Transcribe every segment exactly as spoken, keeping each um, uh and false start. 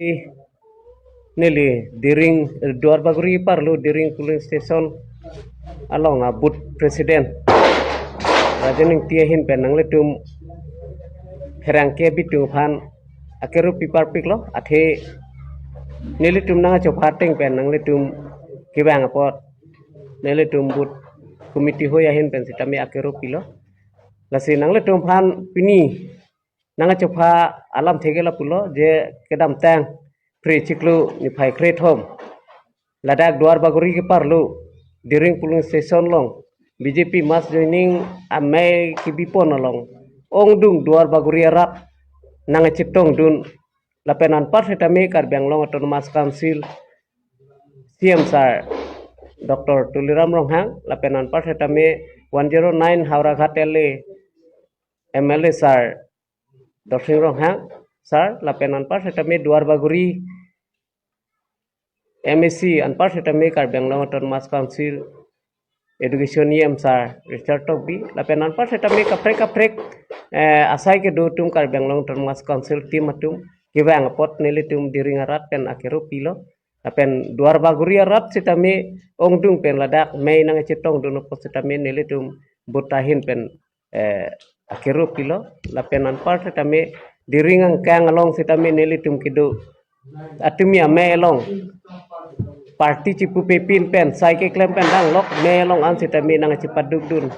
Neli Diring, Duarbagori parlo Diring polling station along a booth president Rajen Ingti ahin pen nanglitum pherangke abitung aphan akerup piparpiklo, athe nelitum nangchopha ateng pen nanglitum kevang apot nelitum booth committee hoi ahin pen sitame akerup pilo. Lasi nanglitum aphan pini nangchopha alamthe ke lapulo je kedamtang Phre chiklo niphai krethom ladak Duarbagori keparlo Diring polling station along B J P mass joining amei kebipon along ongdung Duarbagori arat nangchetongdun lapen anpar sitame Karbi Anglong Autonomous Council C M sir Doctor Tuliram Ronghang lapen anpar sitame one zero nine Howraghat L A M L A sir Dorsing Ronghang sir lapen anpar sitame Duarbagori M A C anpar sitame Karbi Anglong Autonomous Council Education E M sir Richard Tokbi lapen anpar sitame kaprek kaprek eh, asai kedo atum Karbi Anglong Autonomous Council team atum kevang apot nelitum Diring arat pen akerup pilo. Lapen Duarbagori arat sitame ongdung pen ladak mei nangchetongdun apot sitame nelitum booth ahin pen eh, akerup pilo lapen anpar sitame Diring angkang along sitame nelitum kedo atumi amei along party chipupe pin pen sai keklem pen danglok mei along an sitame nangchepadukdun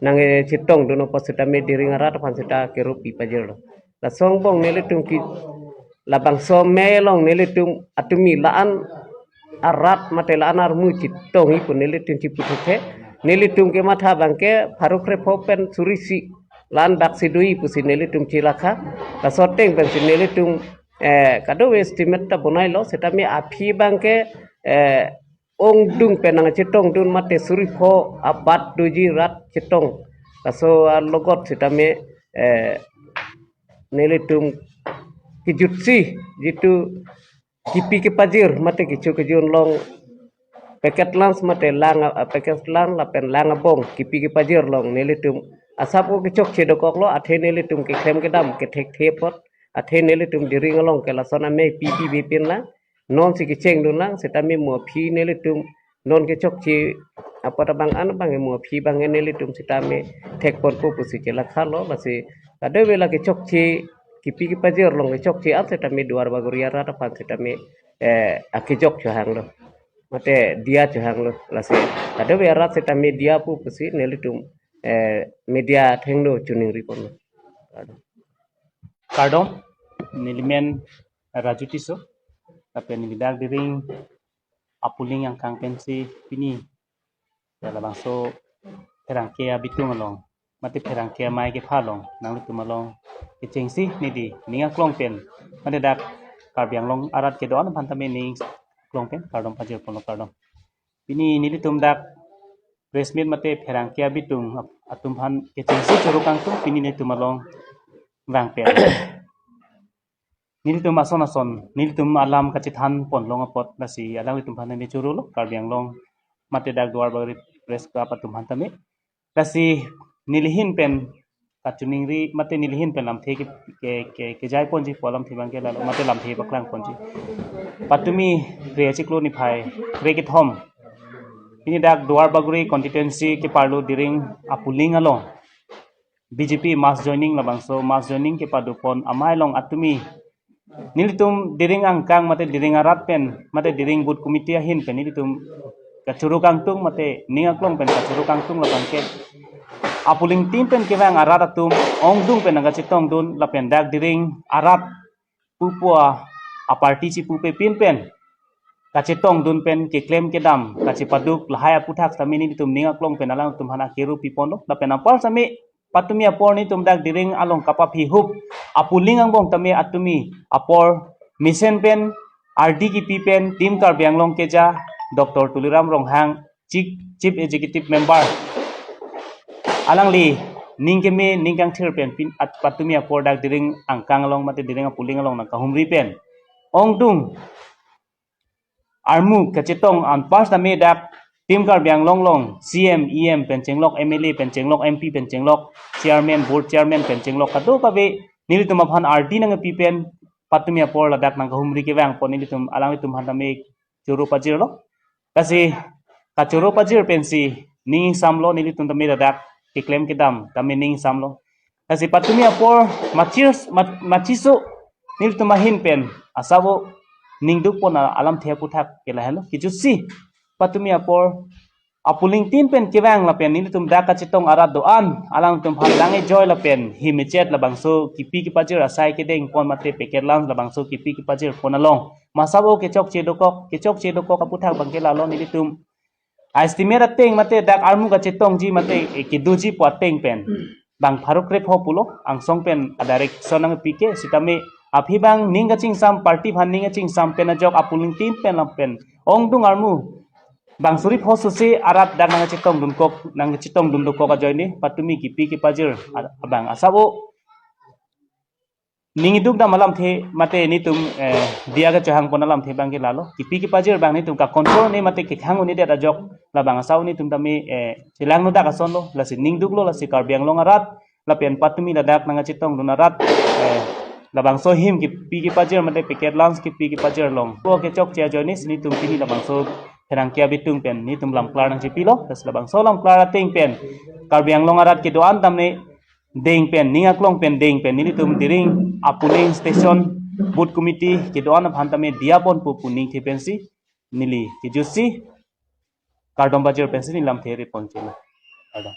nangchetongdun apot sitame Diring arat aphan sita kerup pipajirlo. Lason angbong nelitum ke labangso mei along nelitum atumi la-an arat mate la-an armu chetongji pu nelitum chiputhek the. Nelitum kematha abangke pharo krepho pen suri isi la-an dak si doji pusi nelitum chelakha. Laso ateng pensi nelitum eh, kadokave estimate ta bonailo sitame aphi abangke eh, ongdung pen nangchetongdun mate suri pho abat doji rat chetong. Laso alogot sitame eh, nelitum kejutsi jitu kipi kepajir mate kecho kejun along packet lunch mate lang a, packet lunch lapen lang abong kipi kepajir along nelitum asap o kechokche dokoklo, athe nelitum keklem kedam kethekthe apot athe nelitum Diring along ke lason amei pipi bipin lang nonsi kechengdun lang sitame mo aphi nelitum non kechokche apot abang an abang mo aphi abang nelitum sitame thekponpo pusi chelakhalo. Lasi kadokave la kechokche kipi kepajir along kechokche an sitame Duarbagori arat aphan sitame eh, akejok chohanglo mate diya chohanglo. Lasi kadokave arat sitame diya pu pusi nelitum eh, media athengno choningriponlo. Kardom, nelimen Raju Tisso, lapen neli dak Diring a polling angkang pensi pini ya labangso pherangke abitung along mate pherangke amei kepha along nanglitum along kechengsi neli ning aklong pen mate dak Karbi Anglong arat kedo-an aphan tame ning aklong pen kardom pajirponlo, kardom. Pini nelitum dak press meet mate pherangke abitung ap- atum aphan kechengsi choro kangtung pini nelitum along vang pen. Nelitum ason ason nelitum alam kachethanpon long apot lasi alanglitum aphan neli chorolo, Karbi Anglong mate dak Duarbagori Press Club atum aphan tame. Lasi neli ahin pen kachoningri mate neli ahin pen lamthe ke ke ke kejaiponji pu alamthe abangke lalo mate lamthe paklangponji. Patumi Phre chiklo niphai kre kethom pini dak Duarbagori constituency keparlo Diring a polling along B J P mass joining labangso mass joining kepadopon amei along atumi nelitum Diring angkang mate Diring arat pen mate Diring booth committee ahin pen nelitum kachoro kangtung mate ning aklong pen kachoro kangtung labangke a polling team pen kevang arat atum ongdung pen nangkachetongdun lapen dak Diring arat pupo a party chipupe pin pen kachetongdun pen keklem kedam kachepaduk lahai aphuthak tame nelitum ning aklong pen alangtum aphan akerup piponlo lapen anpar tame patumi apor nelitum dak Diring along kapaphi hup a polling angbong tame atumi apor mesen pen ardi kipi pen Team Karbi Anglong keja Doctor Tuliram Ronghang, Chief, Chief Executive Member, alangli ning keme ning kangthir pen pin at patumi apor dak Diring angkang along mate Diring a polling along nangkahumri pen ongdung armu kachetong anpar tame dak Team Karbi Anglong along C M, E M pen chenglok, M L A pen chenglok, M P pen chenglok, Chairman, Board Chairman pen chenglok kadokave nelitum aphan ardi nangpi pen patumi apor ladak nangkahumri kevang pon nelitum alanglitum aphan tame choro pajirlo. Lasi kachoro pajir pensi ning ingsamlo, nelitum tame ladak keklem kedam tame ning ingsamlo. Lasi patumi apor machir mat- machiso nelitum ahin pen asabo ningduk pon a- alamthe aphuthak ke lahelo. Kejutsi patumi apor apuling tin pen kevang lapen nelitum dak kachetong arat do-an alangtum aphan lang-e joy lapen him echet labangso kipi kepajir asai kedeng pon mate packet lunch labangso kipi kepajir pon along masabo kechokche dokok, kechokche dokok aphuthak abangke lalo. Nelitum estimate ateng mate dak armu kachetongji mate, eh, kedoji pu ateng pen bang pharo krepho pulo, angsong pen a direction nangpi ke, sitame aphi bang ning kachingsam, party aphan ning kachingsam pen ajok apuling tin pen lapen ongdung armu bang suri pho susi arat dak nangchetongdun kok, nangchetongdun dokok ajoine patumi kipi kepajir a- abang asabo ning iduk dam alamthe mate nelitum, eh, diya kachehang pon alamthe abangke lalo. Kipi kepajir abang nelitum ka control ne mate kekhang un-edet ajok labang asabo nelitum tame, eh, chelang nodak asonlo, lasi ningduklo, lasi Karbi Anglong arat lapen patumi ladak nangchetongdun arat, eh, labangso him kipi kepajir mate packet lunch kipi kepajir along ko kechokche ajoine si nelitum pini labangso pherangke abitung pen nelitum lamklar nangchepilo. Lasi labangso lamklar ateng pen Karbi Anglong arat kedo-an tame deng pen, ning aklong pen deng pen nelitum Diring apuling station booth committee kedo-an aphan tame diya ponpo pu ningthe pensi neli kejutsi kardom pajir pensi neli lamthe ri ponchelo. Kardom.